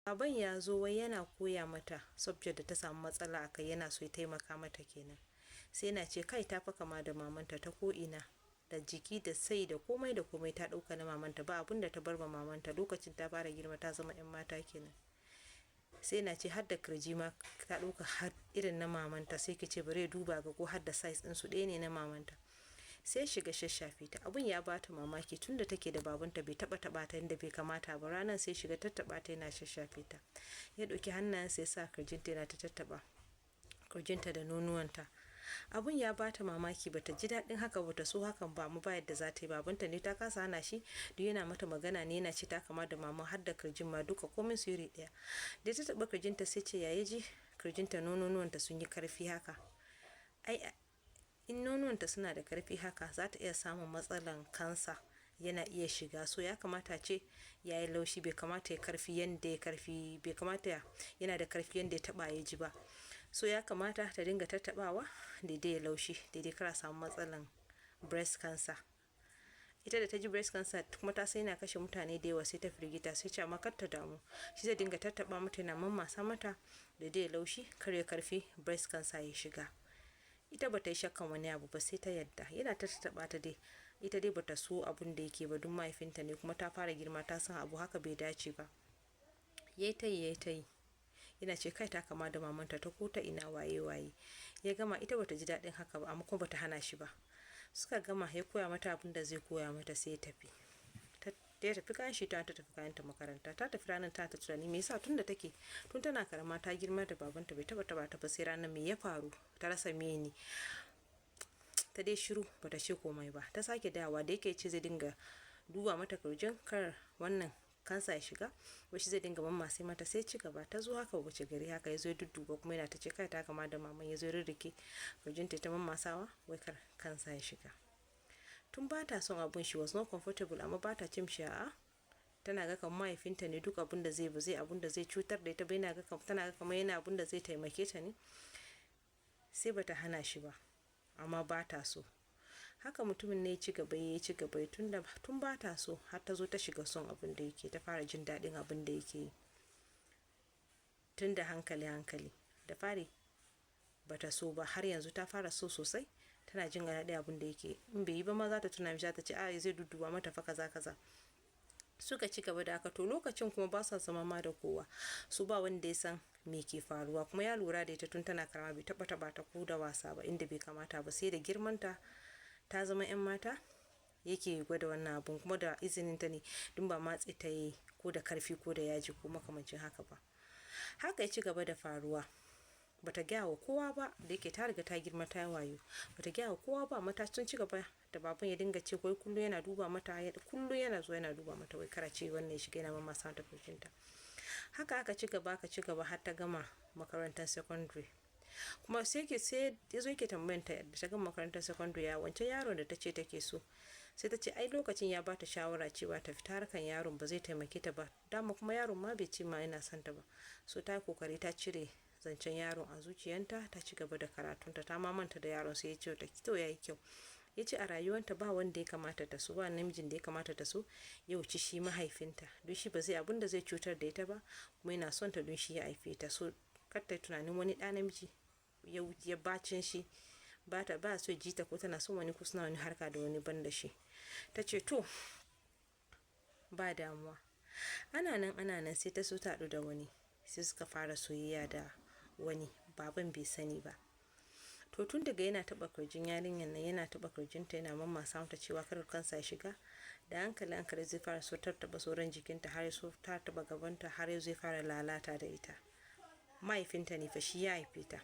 Baban ya zo wai yana koya mata subject da ta samu matsala a kai, yana so ya taimaka mata kenan. Sai yana ce, kai, ta fa kama da mamanta ta ko ina, da jiki da sai da komai da komai ta ɗauka na mamanta, ba abun da ta bar ma mamanta. Lokacin ta fara girma, ta zama 'yan mata kenan. Sai na ce har da kirji ma ta ɗauka har irin na mamanta. Sai ki ce bari ya duba ga ko har da size ɗin su ɗaya ne na mamanta. Sai shiga shashafe ta. Abun ya bata mamaki, tunda take da babanta bai taba taba ta inda bai kamata ba. Ranar sai shiga tattaba ta, yana shashafe ta. Ya ɗauki hannayensa ya sa kirjinta, yana ta tattaba kirjinta da nonuwanta. Abun ya bata mamaki, bata ji daɗin haka, bata so hakan ba mu ba yadda za ta yi, babanta ne, ta kasa hana shi. Duk yana mata magana ne, yana ce ta kama da mama, har da kirjin ma duka komai su iri ɗaya. Da ta taɓa kirjinta, sai ce ya ji kirjinta, nonuwanta sun yi karfi haka. Ai in nonuwanta suna da karfi haka, za ta iya samun matsalan kansa, yana iya shiga. So ya kamata ce ya yi laushi, bai kamata ya karfi yanda ya karfi, bai kamata yana da karfi yanda ya taba ya ji ba. So ya kamata ta dinga tattabawa daidai ya laushi daidai, kar a samu matsalan breast cancer. Ita da ta ji breast cancer, kuma ta san yana kashe mutane da yawa, sai ta firgita. Sai ce amma kar ta damu, shi zai dinga tattaba mata, yana mammasa mata daidai ya laushi, kar ya karfi, breast cancer ya shiga. Ita bata yi shakkan wani abu ba, sai ta yadda. Yana ta tattaba ta dai, ita dai bata so abun da yake ba, duk mahaifinta ne, kuma ta fara girma, ta san abu haka bai dace ba. Yayi ta yi, yayi ta yi, yana ce kai, ta kama da mamanta ta ko ta ina, waye waye. Ya gama, ita bata ji daɗin haka ba, amma kuma bata hana shi ba. Suka gama, ya koya mata abin da zai koya mata, sai ya tafi. Ya tafi kayan shi, ta tafi kayan ta makaranta. Ta tafi ranar ta tunani me yasa tun da take, tun tana karama ta girma da babanta, bai taba taba ta ba sai ranar. Me ya faru? Ta rasa me ne. Ta dai shiru, bata ce komai ba. Ta sake dawowa, da yake ce zai dinga duba mata kirjin, kar wannan kansa ya shiga, wasu zai dinga mamma mata. Sai ci gaba, ta zo haka wace gari haka, ya zo ya dudduba kuma, yana ta ce kai, ta kama da maman. Ya zo ya rirrike kirjinta, ta mammasawa, wai kar kansa ya shiga. Tun ba ta son abun, she was not comfortable, amma ba ta cin shi. A'a, tana ga kamar mahaifinta ne, duk abun da zai ba zai abun da zai cutar da ita ba, yana ga tana ga kamar yana abun da zai taimake ta ne. Sai bata hana shi ba, amma ba ta so haka. Mutumin ne ya ci gaba, ya ci gaba, tun ba ta so har ta zo ta shiga son abin da yake, ta fara jin daɗin abin da yake yi. Tun da hankali hankali, da fari bata so ba, har yanzu ta fara so sosai. Tana jin daɗin abin da yake. In bai yi ba ma, za ta tuna mishi, za ta ce a zai dudduba mata fa, kaza kaza. Suka ci gaba da haka. To, lokacin kuma ba sa zama ma da kowa, su ba wanda ya san me ke faruwa. Kuma ya lura da ita tun tana karama, bai taba taba ta ko da wasa ba inda bai kamata ba, sai da girmanta ta zama yan mata yake gwada wannan abun, kuma da izinin ta ne, dun ba matse ta yi ko da karfi ko da yaji ko makamancin haka ba. Haka ya ci gaba da faruwa. Bata gaya wa kowa ba, da yake ta riga ta girma, ta wayo. Bata gaya wa kowa ba. Mata sun ci gaba da baban ya dinga ce wai kullum yana duba mata, kullum yana zuwa yana duba mata, wai kara ce wannan ya shiga, yana mamasa mata kirjinta. Haka aka ci gaba, aka ci gaba har ta gama makarantar secondary. Kuma sai ke sai ya zo yake tambayan ta, da ta gama makarantar secondary, ya wancan yaron da ta ce take so. Sai ta ce ai lokacin ya bata shawara cewa ta fita harkan yaron, ba zai taimake ta ba dama, kuma yaron ma bai ce ma yana son ta ba. So ta kokari ta cire zancen yaron a zuciyanta, ta ci gaba da karatunta, ta ma manta da yaron. Sai ya ce ta to, yayi kyau. Ya ce a rayuwanta ba wanda ya kamata ta so, ba namijin da ya kamata ta so ya wuci shi mahaifinta, don shi ba zai abun da zai cutar da ita ba, kuma yana son ta, don shi ya haife ta. So kar ta tunanin wani ɗa namiji ya bacin shi ba ta ba so ji ta ko tana son wani ko suna wani harka da wani ban da shi. Ta ce to, ba damuwa. Ana nan ana nan, sai ta so ta haɗu da wani, sai suka fara soyayya da wani. Baban bai sani ba. To, tun daga yana taɓa kirjin yarinyar nan, yana taɓa kirjinta, yana mammasa mata cewa kar kansa ya shiga, da hankali hankali zai fara so tattaɓa sauran jikinta, har so ta taɓa gabanta, har zai fara lalata da ita. Mahaifinta ne fa, shi ya haife ta.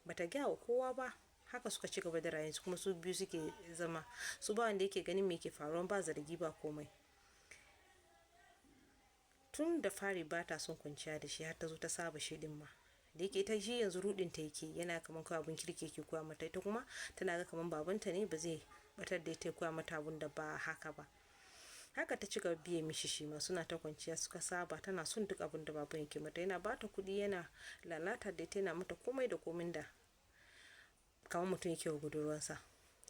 Bata gaya wa kowa ba. Haka suka ci gaba da rayuwarsu, kuma su biyu suke zama, su ba wanda yake ganin me ke faruwa, ba zargi ba komai. Tun da fari ba ta son kwanciya da shi, har ta zo ta saba shi din ma. Da yake ita shi yanzu rudin ta yake, yana kaman kawai abun kirki yake koya mata, ita kuma tana ga kaman babanta ne, ba zai batar da ita ya koya mata abun da ba haka ba. Haka ta ci gaba biye mishi, shi ma suna ta kwanciya, suka saba. Tana son duk abun da baban yake mata, yana bata kuɗi, yana lalata da ita, yana mata komai da komai da kamar mutum yake wa budurwarsa.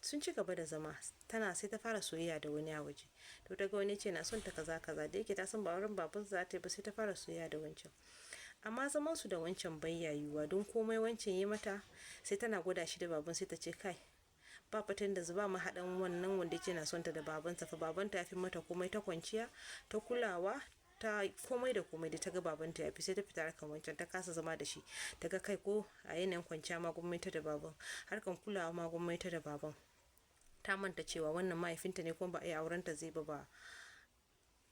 Sun ci gaba da zama, tana sai ta fara soyayya da wani a waje. To ta ga wani ce na son ta kaza kaza, da yake ta san ba wurin baban za ta yi ba, sai ta fara soyayya da wancan. Amma zaman su da wancan bai yiwuwa, don komai wancan yi mata sai tana gwada shi da baban, sai ta ce kai ba fatan da zuba mu haɗan wannan wanda yake na son ta da babansa fa, babanta ya fi mata komai, ta kwanciya, ta kulawa, ta komai da komai. Da ta ga babanta ya fi, sai ta fita harkan wancan, ta kasa zama da shi. Ta ga kai ko a yanayin kwanciya ma gwamnati da baban, harkan kulawa ma gwamnati da baban. Ta manta cewa wannan mahaifinta ne kuma ba a yi aurenta zai ba, ba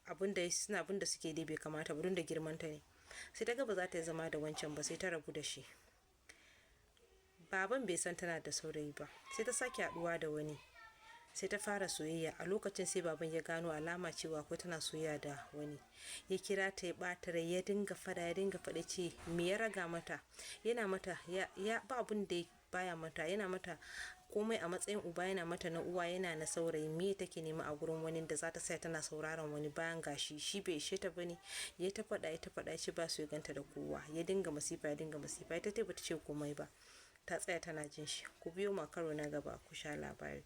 abin da suna abin da suke dai bai kamata ba, don da girmanta ne. Sai ta ga ba za ta yi zama da wancan ba, sai ta rabu da shi. Baban bai san tana da saurayi ba. Sai ta sake haɗuwa da wani, sai ta fara soyayya. A lokacin sai baban ya gano alama cewa ko tana soyayya da wani. Ya kira ta, ya ɓata rai, ya dinga fada, ya dinga faɗa, ce me ya raga mata, yana mata ya ba abun da baya mata, yana mata komai a matsayin uba, yana mata na uwa, yana na saurayi. Me take nema a gurin wani da za ta saya tana sauraron wani bayan gashi shi bai ishe ta bane? Ya ta faɗa, ya ta faɗa, ce ba su ya ganta da kowa. Ya dinga masifa, ya dinga masifa. Ita ta bata ce komai ba, ta tsaya tana jin shi. Ku biyo mu karo na gaba ku sha labari.